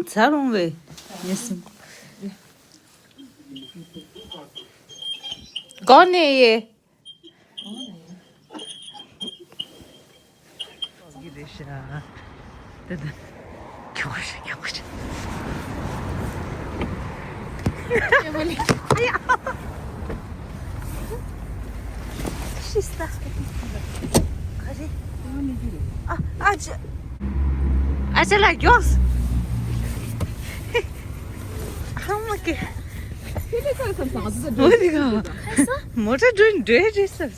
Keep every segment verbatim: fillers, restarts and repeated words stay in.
ཚར་རུང་བས། ཉེས་སེམས། གོ་ནས་ཡེ། གི་རེད་ཤག་དེ་དེ། ཁྱོག་ཤག་ཁྱོག་ཤག་ཤི་ས། ག་རེ། ཨ་ཨ་ཅེ། ཨ་ཅེ་ལ་མགྱོགས། ཧ་མ་གི། འོ་དེ་ག་མོ་ཊ་འགྲོ་འགྲོ་རེད་ས།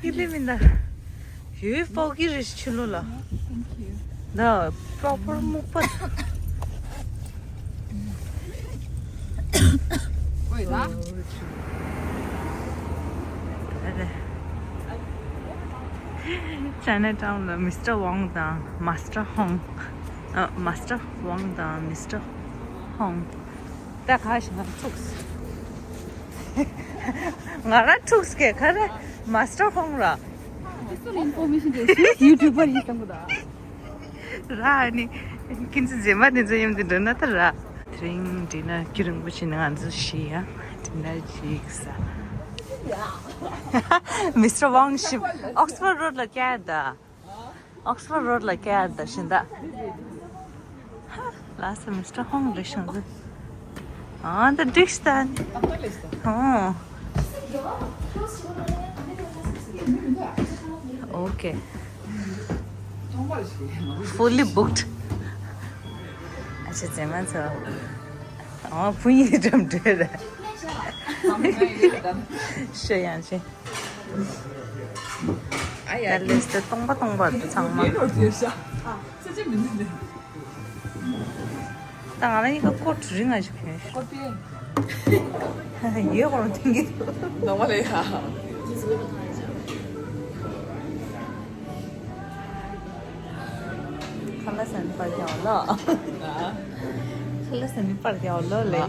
ཧི་ལི་མིན་ད། ཡོད་ཕོག་གི་རེད་ཆུ་ལོ་ལ། ད་པྲོ་པར་སྨུག་པ། ཨོ་ཡ། ཅའི་ན་ཊའུན་ལ་མི་སི་ཊར་ཝང་དང་མ་སི་ཊར་ཧོང་། ཨ། མ་སི་ཊར་ཝང་དང་མི་སི་ཊར་ཧོང་། ད་ག་ཞིག་ང་འཁྲུགས། ང་རང་འཁྲུགས་ཀྱི་ག་རེ། མ་སི་ཊར་ཧོང་ར། This one information is YouTuber ཡིན་བསམ་གི་འདུག་ར། ཨ་ནི་ཁྱེད་ཚོ་རྗེས་མ་དེ་ཚོ་ཡོང་དུས་འགྲོ་ན་ད་ར། དེ་རིང་ཌི་ནར་རྒྱུན་རིང་པོ་བྱས་ནས་ང་ཚོ་ཤི་ཡ། ཌི་ནར་ཅིག་ཟ། མི་སི་ཊར་ཝང་ཤིབ་ཨོག་སི་ཕོར་ཌི་རོ་ཌི་ལ་བསྐྱལ་ད། ཨོག་སི་ཕོར་ཌི་རོ་ཌི་ལ་བསྐྱལ་ད་ཤིང་རྟ། ལགས་སོ། མི་སི་ཊར་ཧོང་རེད་ཤག་འདི། ཨ་ད་འགྲིག་ཤག་ད། ཨོ། ཨོ་ཀེ། Fully booked. ཨ་ཅེ་རྗེས་མ་ཚོ། ཨོ། ཕུ་ཡི་འགྲམ་འགྲོ་ར། ཤོད་ཡང་ཆེ། ཨ་ཡ། ད་ལེ་སྟེ་སྟོང་པ་སྟོང་པ་འདུག་ཚང་མ། ད་ང་རང་གཉིས་ཀ་ཀོ་ཊི་རིང་ང་ཞིག་གྱོན་ཤག་ཡོད་ཁོ་རང་ཐེངས་གི་འདུག་ནང་མ་ལས་ཡ། ཁ་ལག་ཟ་ནི་པར་རྒྱག་ལོ། ཁ་ལག་ཟ་ནི་པར་རྒྱག་ལོ་ལེ།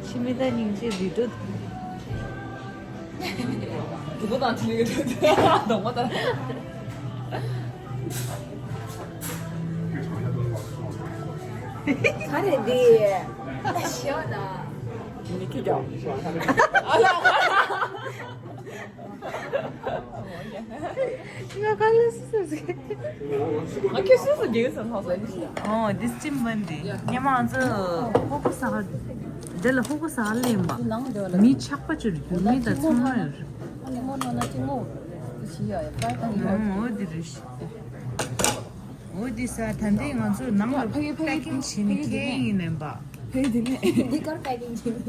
ཕྱི་མི་དང་སྙིང་རྗེ་རེད་འདུག་དུ་གོ་དང་ཐི་ལི་གི་དུ་གདོང་པ་དང་། ག་རེ་འདི། ཤི་ཡོད་ན། མི་ཁྱི་རྒྱག་ཨ་ལ། ང་ག་ལ་སུ་སུ་ཟིག་ང་ཁྱེད་སུ་སུ་རྒྱལ་སུ་ལྷག་ཟ་ནི་ཤི། ཨོ། འདི་སི་ཊིམ་བན་དེ་སྔོན་མ་ང་ཚོ་ཧོ་ཀོ་ས་ཧ། དེ་ལ་ཧོ་ཀོ་ས་ཧ་ལེན་པ། མི་ཆགས་པ་ཅིག་རྒྱུ་མི་དང་ཚང་མ་ཡོད་རེད། ཨོ་འདི་རེད་ཤི། འོ་འདི་ས་ད་ལྟའི་ང་ཚོ་ནང་ལ་ཕ་གི་ཕ་གི་པེ་ཀིང་བྱེད་ནི་ཁྱེད་ཡིན་ནམ་པ། ཕ་གི་འདི་ནས། འདི་གར་པེ་ཀིང་བྱེད་ནི།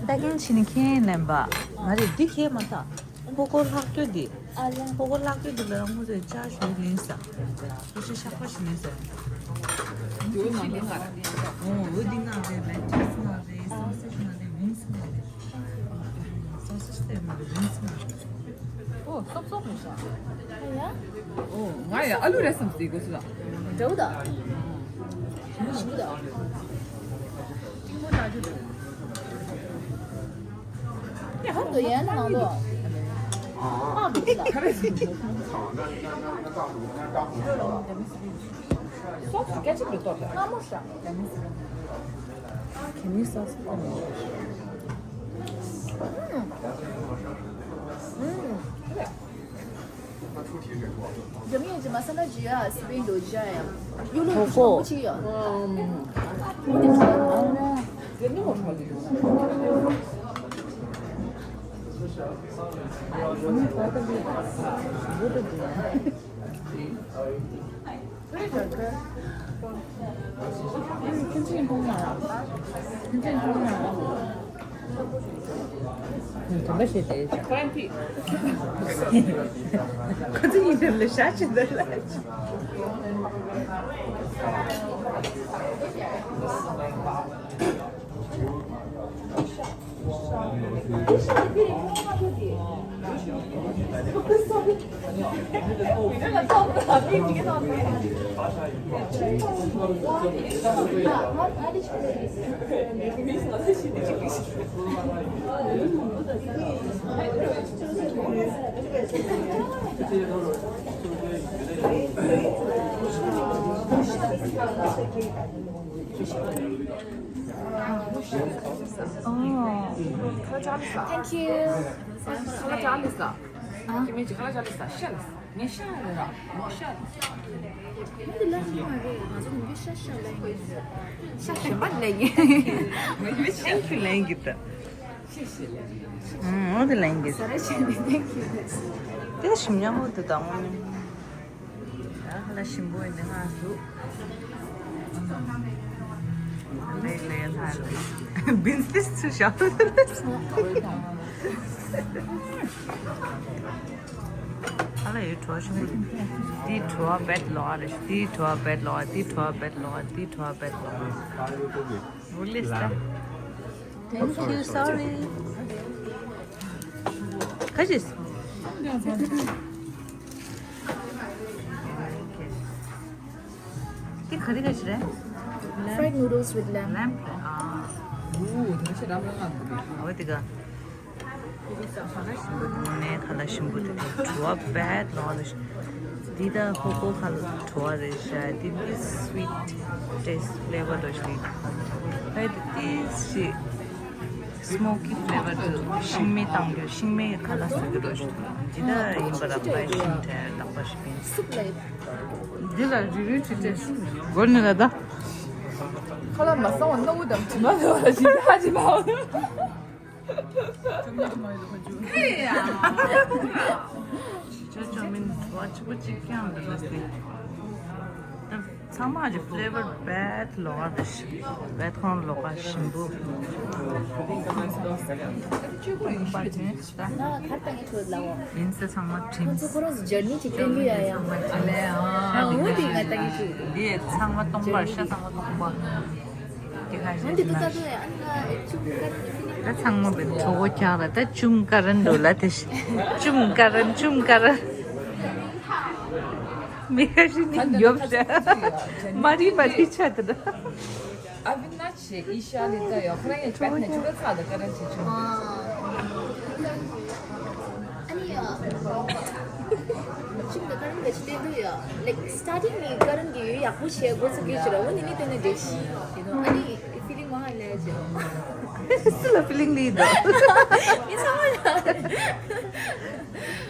པེ་ཀིང་བྱེད་ནི་ཁྱེད་ཡིན་ནམ་པ། མ་རེད། འདི་ཁྱེད་མ་ད། ཕོ་ཀོ་ལྷག་སྟོད་འདི། ཨ་ལ། ཕོ་ཀོ་ལྷག་སྟོད་འདི་ལ་ཁོང་ཚོས་ཅ་ཞུ་ལེན་ས། ཁོ་ཤ་ཤ་ཁོ་ཞིག་ལེན་ས། འདི་འོ་ནང་འདི་ང་ར། འོ་འོ་འདི་ང་རེད། ལེ་ཊུས་ང་རེད། སོ་སེ་ཇི་ང་རེད། ཝིང་སི་ང་རེད། སོ་སེ་ཇི་དེ་མ་རེད། ཝིང་སི་ང་རེད། ཨོ་སོབ་སོབ་རེད་ཤག་ཨ་ཡ། ཨོ་ང་ཡ་ཨ་ལུ་རེད་བསམ་སྲིད་གོ་སུ་ལ། འདྲ་བོ་ད། ཞིམ་པོ་ད། ཧང་དུ་ཡན་ནང་དུ། ཨ་དུ་ད། སོབ་སུ་སྐད་ཆ་མི་གཏོགས་ད། སྔ་མོ་ཤག Can you sauce for me? ཨུམ། ཨུམ། ཇ་མི་ཡ་ཇ་མ་ས་ལ་ཇི་ཡ་སི་པིན་དོ་ཇ་ཡ། ཡུ་ལུ་ཁོ་ཁོ། ཆི་ཡ། ཨུམ། དེ་ནི་མོ་ཧྲ་ལི། ཁྱིམ་ཚེས་ཕུང་ན། ཁྱིམ་ཚེས་ཕུང་ན། དུམ་པ་ཞིག་དེ་ཅག་ཁོ་ཚོ་ཡིན་དེ་ལ་ཤ་ཆེ་འདི་ལ། Thank you. ངས་ཤ་རེད་ར། ངས་ཤ་རེད། ང་ཚོ་ནམ་རྒྱུན་ཤ་ཤ་ལེན་གྱི། ཤ་ཤ་མ་ལེན་གྱི། Thank you ལེན་གྱི་ད། ཤ་ཤ་ལེན་གྱི། ཨང་། འོ་དེ་ལེན་གྱི། ས་ར་ཆེན་པོ། Thank you། དེ་ཞིམ་ཉམས་པོ་དེ་དང་། ཡ་ཧ་ལ་ཞིམ་པོ་ཡིན་ནི་ང་ཟུག་ལེ་ལེ་ལྷ་ལ། བིན་སི་ཚུ་ཞབས། ཨ་ལ་ཡོད་བྲོ་ཞིམ་པོ། དེའི་བྲོ་བ་བེད་ལོག་རེད། དེའི་བྲོ་བ་བེད་ལོག་དེའི་བྲོ་བ་བེད་ལོག་དེའི་བྲོ་བ་བེད་ལོག Release that. Thank you, sorry. ཁ་ཅིག་དེ་ག་རེ་ག་ཅི་རེད། Fried noodles with lamb. lamb. ཨ། འོ་དེ་ག། དངོས་གནས་ཁ་ལག་ཞིམ་པོ་དེ་དེ་བྲོ་བ་བེད་ལོག་ལ་ཤི། འདི་ད་ཧོ་ཧོ་ཁ་ལག་བྲོ་བ་རེད་ཤག་འདི་འདི་sweet taste flavor འདྲ་ཞིག་རེད། ཨ་འདི་ཤི། smoky flavor འདུག་ཤིང་མེ་བཏང་རྒྱུ། ཤིང་མེ་ཁ་ལག་བཟོ་རྒྱུ་འདྲ་ཞིག་འདི་ད་ཡིན་པ་ར། པའི་ཤིང་དེ་རྟག་པ་ཞིག་ཡིན། འདི་ལ་རི་རི་ཁྲི་ཁྲི་སྒོ་ནས་ལ་ད། ཁ་ལག་མ་བཟང་བ་སྣ་བུག་དང་དྲི་མ་བཟོ་བ་ཞིག་ཧ་ཅི་མ། ཅོ་ཅོ་མིན་བ་ཆུ་བ་ཅིག་ཀྱང་འདི་ལ་སྟེ། ཚང་མ་གི་flavor བེད་ལོག་རེད། བེད་ཁོང་ལོག་ཞིམ་པོ། ཡིན་ས་ཚང་མ་ཁྲིམས། ང་ཚོ་ཁོ་རང་ཚོ་ཇར་ནི་ཅིག་སྟོན་གི་ཡ་ཡ། ཨ་འོ་དེ་ང་ལྟ་གི་ཅིག་འདི་ཚང་མ་སྟོང་པར་ཤ་ཚང་མ་སྟོང་པ། འདི་ད་ད་ད་ཨ་ན་ཅུང་ཀ་རན་ད་ཚང་མ་བེད་གྲོགས་པོ་ཀྱང་ལ་ད་ཅུང་ཀ་རན་འགྲོ་ལ་དེ་ཅུང་ཀ་རན་ཅུང་ཀ་རན། མི་ཁ་ཤི་ནི་ཡོབ་ཤ་མ་རི་མ་རི་ཆ་ད་ད། ཨ་བི་ན་ཆེ་ཨི་ཤ་ལི་ད་ཡོ་ཁ་ཡ་ཆ་ནེ་ཆུ་ད་ཚ་ད་ཀ་རན་ཆེ་ཆུ། ཨ་ནི་ཡ། ཅུང་ད་ཀ་རན་ག་ཅི་དེ་འདུག་ཡ། Like starting ནི་ཀ་རན་གི་ཡོད་ཡག་པོ་བྱས་འགོ་ཚུགས་ཀྱི་ཅི་ར། འོ་ནི་ནི་དེ་ནི་འདྲེ་ཤི། ཨ་ནི་feeling མ་ཧ་ལས་ཅི། སུ་ལ་feeling ལི་འདུག་མི་ཚང་མ་ལ།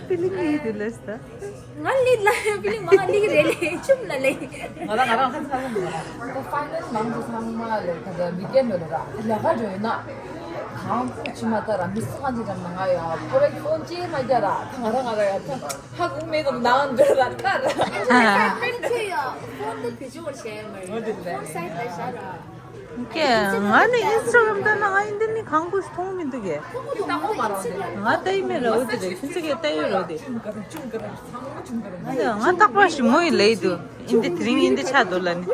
feeling ལི་འདུག་ལས་ད། ང་ལི་ལ་feeling མ་ཧ་ལི་རེད་ལེ་ཆུམ་ལ་ལེ། ང་ལ་ང་རང་ཁ་ཚ་ལ་མ་ལ། ད་finance མང་ཚོ་ཚང་མ་ལ་ད་ལྟ་weekend ལ་ར་ལས་ཀ་འགྲོ་ཡིན་ན། གང་ཕྱི་མ་ལྟ་ར་མི་སུ་གང་ཅི་འགྲམ་ན་ང་ཡ་ཁོ་རའི་phone ཅེས་མ་རྒྱ་ར་ད་ང་ར་ང་ར་ཡ་ད་ཧ་གོ་མེད་དམ་ནང་འདྲ་ར་ད་ར། ཁྱོད་ཡ་phone དེ་བེད་སྤྱོད་བྱས་ཡོད་མ་རེད། འོ་དེ་རེད། phone side ལ་བཞག་ར། ཀྱེ་ང་ནི་Instagram ལྟ་ན་ང་ཡིན་འདི་ནི་གང་དགོས་མཐོང་མི་འདུག་གས། ང་ལྟ་ཡི་མེད་ར་འོ་དེ་རེད། ཁྱོད་ཚོ་གས་ལྟ་ཡོད་ར་འོ་དེ། ང་རྟག་པར་ཞིག་མོ་ཡི་ལེ་འདུག་ཡིན་འདི་དེ་རིང་ཡིན་འདི་ཆགས་འདུག་ལ་ནི།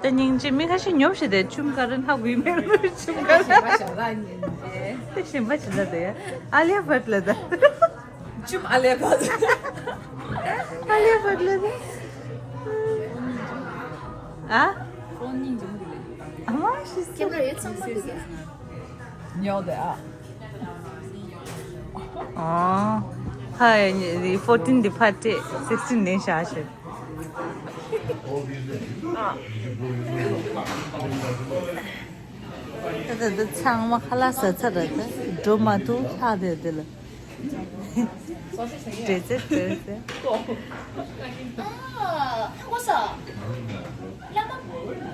ད་སྙིང་རྗེ། མི་ཁ་ཤས་ཉོབ་ཤིག་དེ་ཆུམ་ཀ་རན་ཧ་གོ་ཡི་མེད་ལ་ཆུམ་ཀ་རན། དེ་ཞིམ་པ་ཞིག་ལ་དེ་ཨ་ལེ་བར་ལ་ད། ཆུམ་ཨ་ལེ་བར། ཨ་ལེ་བར་ལ་དེ། ཨ། ཨ་མ་ཤི་སི། ཁྱེད་རང་ཡོད་ཚང་མ་འདུག་གས། ཉོ་དེ་ཨ། ཨོ། ཧ་ཡ་ནི་fourteen དེ་ཕར་སྤྲད། sixteen ནས་བཞག་ཤིག་ད་ད་ད་ཚང་མ་ཁ་ལག་ཟ་ཚར་ར་ད་འགྲོ་མ་ཐུབ་ལྷག་དེ་དེ་ལ། འདྲེ་རྩེ་འདྲེ་རྩེ། ཨ། ཧ་གོ་ས། བླ་མ།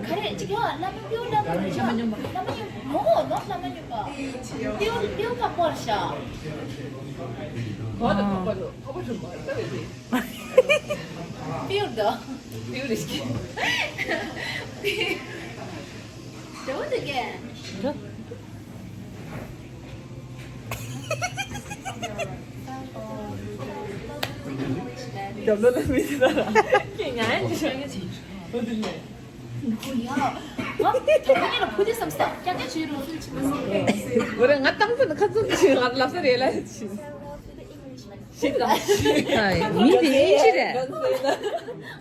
ག་རེ་ཅིག་ཡ། བླ་མ་པིའུ་བླ་མ་རེད་ཤག་བླ་མ་ཉོན་མ། བླ་མ་ཉོན་མ། ཨོ་ནོ་བླ་མ་ཉོན་མ། པིའུ་པིའུ་ཁ་པོ་རེད་ཤག་གོ་ད་ཁ་པོ་རེད། ཁ་པོ་རེད་མ་རེད་ད་རེད། པིའུ་ད། པིའུ་རེད་ཤག་དེ་འོ་དེ་གས། འགྲོ། རྒྱབ་ལོགས་ལ་མི་ཤི་ད་ར། ཁྱེད་ང་ཡང་ཅི་ཤོད་ཀྱི་ཅི། འོ་དེ་ལས། ཁོ་ཡ། ང་ད་ཁོ་ཉིད་ལ་ཁོ་དེ་བསམ་སྟངས་རྐྱང་རྐྱང་བྱེད་རོགས་ཚུལ་ཆི་མ་སོང་། འོ་རེད། ང་ཏང་ཚོ་ནི་ཁ་ཚུམ་ཆི་ང་ལབ་ས་རེད་ལ་ཆི། ཤི་ད། ཨ་མི་དེ་ཨིན་ཇི་རེད།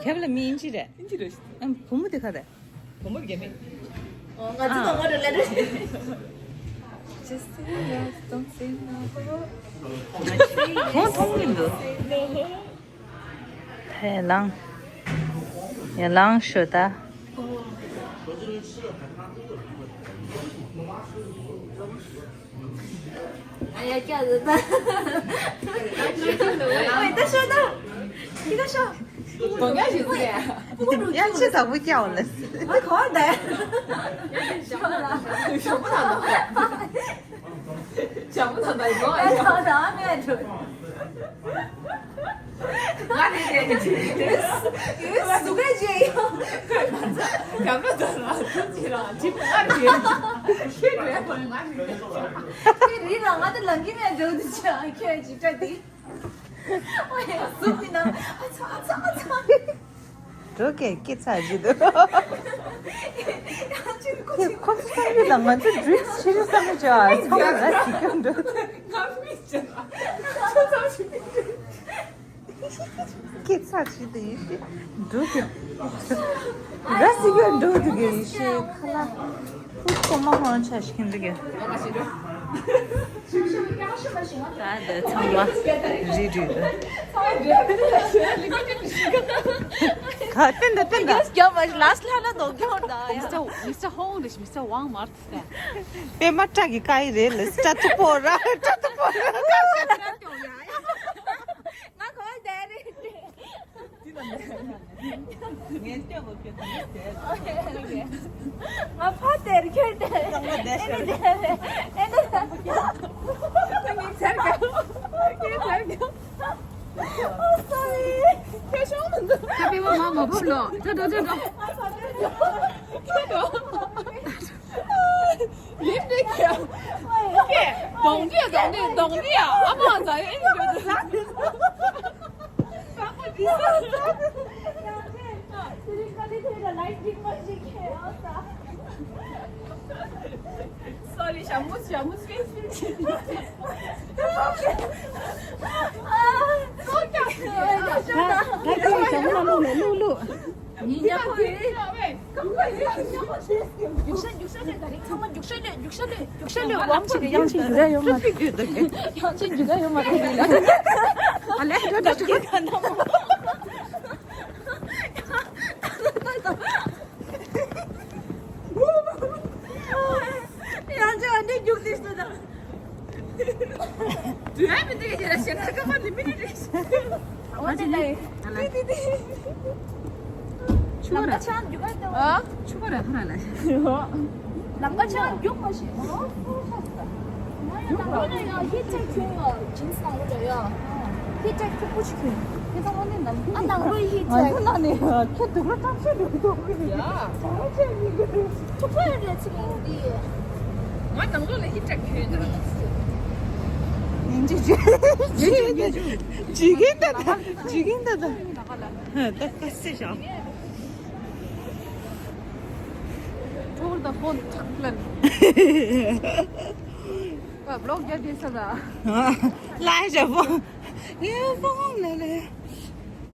ཁྱབ་ལ་མི་ཨིན་ཇི་རེད། ཨིན་ཇི་རེད། ཨ་བུ་མོ་དེ་ག་རེད། བུ་མོ་རྒྱ་མི། ཨོ་ང་ཚོ་དང་ང་རེ་ལ་རེ། Just say yes, don't say no. ཁོང་མཐོང་མི་འདུག་ཧེ་ལང་། ཡ་ལང་ཤོ་ད། 哎呀，这样子办。喂，他说到，你他说，我要去这个。 ཡ་ཆེ་ས་བུ་སྐྱ་བ་ལ། ཨ་ཁོ་ད། ཞོག་པ་ད། ཞོག་པ་ད་ད་ཡོང་ཨ་ཞོག་ད་ཨ་མེད་འགྲོ། ང་ནི་དེ་གི་ཆེ། ཡུལ་སུ་ག་ཅེ་ཡོང་། ཁོས་ང་ཚོ་རྒྱབ་ལོ་ད་ལ་ཚོ་ཅི་ལ་ཅི་ང་རེད། ཁྱོད་རེད་ཁོ་ང་རེད། ཁྱོད་རི་ལ་ང་ད་ལང་གི་མེད་འགྲོ་དུ་ཆ་ཁྱོད་ཅི་ཀྲ་དི། ཨོ་ཡ་སུ་དི་ན་ཨ་ཚ་ཨ་ཚ་ཨ་ཚ། འགྲོ་གས་སྐད་ཚ་ཅི་འདུག་ཁོ་ཚོ་ཚང་མ་ལ་ང་ཚོ་འགྲུལ་ཕྱིར་བསམ་བློ་བྱ་ཚང་མ་ང་ཞིག་ཀྱང་འགྲོ། སྐད་ཚ་ཅི་འདུག་ཡིན་ཞེས་འགྲོ་གས། ང་ཞིག་ཀྱང་འགྲོ་འདུག་གས་ཡིན་ཞེས་ཁ་ལག་ཁོ་ཚོ་མ་ཧོན་ཆ་ཞིག་འདུག་གས། ད་འདི་ཚང་མ་རི་རི་རི། ག་ཏན་ཏན་ཏན་ཏན། རྒྱབ་མ་ལ་སི་ལ་ན་དོ་གྱོར་ད་ཡ། མིས་ཊར་མིས་ཊར་ཧོང་རེད། མིས་ཊར་ཝང་མར་ཏི་ད། པད་མ་བཀྲ་གི་ཀ་ཡི་རེད་ལ་སི་ཏྲ་ཏུ་པོ་ར་ཏྲ་ཏུ་པོ་ར། ང་གོ་ད་རེད། ང་ཕ་དེར་ཁྱེར་ཏེ། ཨེ་ནི་དེ་རེད། ཨེ་ནི་དེ་རེད། ངས་ཚར་གི། ངས་ཚར་གི། ཨོ་སོ་རི། ཁྱེད་ཤོང་མི་འདུག་ད་པེ་བ་མ་མ་བབ་ལོ། ད་འགྲོ་ད་འགྲོ། ཁྱེད་འགྲོ། ཡིན་འདི་ཁྱེད། ཁྱེད། གདོང་འདི་གདོང་འདི་གདོང་འདི་ཡ། ཨ་མ་ཛ་ཡ་ཨེ་ནི་འགྲོ་ད། Sorry, ཞྭ་མོ་ཞྭ་མོ་སྐད་ཤེས་ཀྱི། ད་ད་ཁྱོད་ཞྭ་མོ་ལ་བླུགས་ལ་བླུགས་བླུགས། ཉིན་ཉག་པོ་རེད། རྒྱུག་ཤ་རྒྱུག་ཤ་ལས་ད་རེད། ཚང་མ་རྒྱུག་ཤ་ལས་རྒྱུག་ཤ་ལས་རྒྱུག་ཤ་ལས། དབྱངས་ཅན་དབྱངས་ཅན་རྒྱུག་ཡ་ཡོད་མ་རེད། དབྱངས་ཅན་རྒྱུག་ཡ་ཡོད་མ་རེད། ཨ་ལས་འགྲོ་འགྲོ་འགྲོ། ཡང་ཅི་ཨ་འདྲས་རྒྱུགས་ཏེ་སོ་ད། དུས་ཡང་མི་འདུག་གི་རེད་ཤེས་ན་ཀ་མ་ལི་མི་འདྲས་རེད། ཨ་ཅི་ལ་ཡིན། ཏི་ཏི་ཏི། ཆུ་བ་ར། ལམ་ཁ་ཆང་རྒྱུག་ག་ཏོ། ཨ། ཆུ་བ་ར་ཧ་ལ། ལམ་ཁ་ཆང་རྒྱུག་མ་ཤེས། ང་ཡང་ནང་ལོགས་ནས་ཡང་ཧི་ཊར་ཁྱོད་ཡང་ཇིན་སི་ནང་ལོགས་ལ་ཡ། ཧི་ཊར་ཁྱོད་པོ་ཆུ་ཁྱོད། ཁྱེད་ཚང་མ་ནི་ནམ་རྒྱུན། ཨ་ནང་ལོགས་ཧི་ཊར། ང་ཚོ་ནང་ནས་ཁྱེད་སྡུག་ར་སྐྲག་ཤོས་འགྲོ་གི་འདུག་གི་རེད། ཡ། བྱ་བ་བྱས་མི་དགོས། ཐུག་པ་ཡོད་རེད་ཚེ་རིང་འདི། ང་ནང་ལོགས་ལ་ཧི་ཊར་ཁྱོད་ཡིན་ནི། ཡིན་ཅི་ཅི། ཇི་གིན་ད་ད། ཇི་གིན་ད་ད། ད་ཀ་སེ་ཤ། Told the phone chocolate. Vlog ya de sa da. Lai ja phone. Ye phone le le.